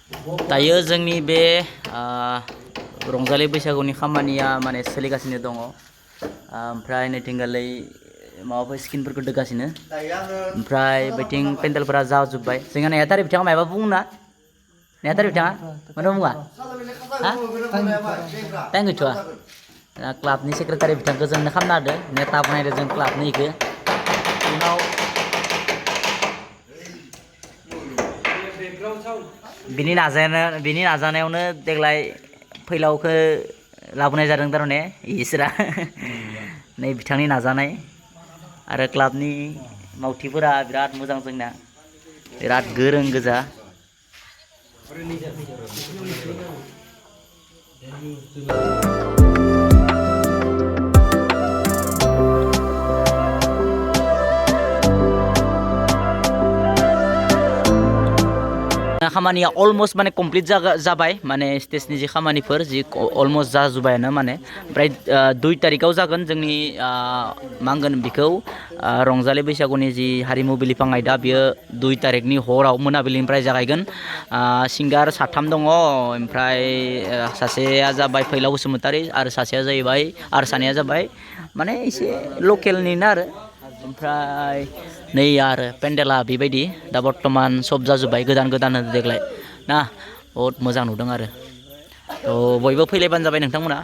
दायो जोंनि बे रंजालि बैसागुनि खामानिया माने सोलिगासिनो दङ ओमफ्राय नैथिंगालै माबाफोर स्किनफोरखौ दोगासिनो ओमफ्राय बैथिं पेन्डेलफोरा जाजोब्बाय जोंहा नेहाथारि बिथाङा मायबा बुङोना नेहाथारि बिथाङा मानो बुङा हा टाइम गैथ'आ क्लाबनि सेक्रेटारि बिथांखौ जोंनो खालामना होदो नेता बनायदो जों क्लाबनि इखो उनाव बिनि नाजानायावनो देग्लाय फैलावखौ लाबोनाय जादों थारमाने इसोरा नै बिथांनि नाजानाय आरो क्लाबनि मावथिफोरा बिराद मोजां जोंना बिराद गोरों गोजा खामानिया अलमस्ट माने कमप्लिट जाबाय माने स्टेजनि जि खामानिफोर जि अलमस्ट जाजोब्बायानो माने ओमफ्राय 2 तारिखाव जागोन जोंनि मा होनगोन बेखौ रंजालि बैसागुनि जि हारिमु बिलिफां आयदा बियो 2 तारिखनि हराव मोनाबिलिनिफ्राय जागायगोन सिंगार 3 दङ ओमफ्राय सासेया जाबाय फैलाव बसुमतारी आरो सासेया जाहैबाय आरो सानैया जाबाय माने एसे लकेलनिनो आरो ओमफ्राय नै आरो पेन्डेला बेबायदि दा बर्तमान सब जाजोब्बाय गोदान देग्लाय ना बहुत मोजां नुदों आरो थ' बयबो फैलायबानो जाबाय नोंथांमोना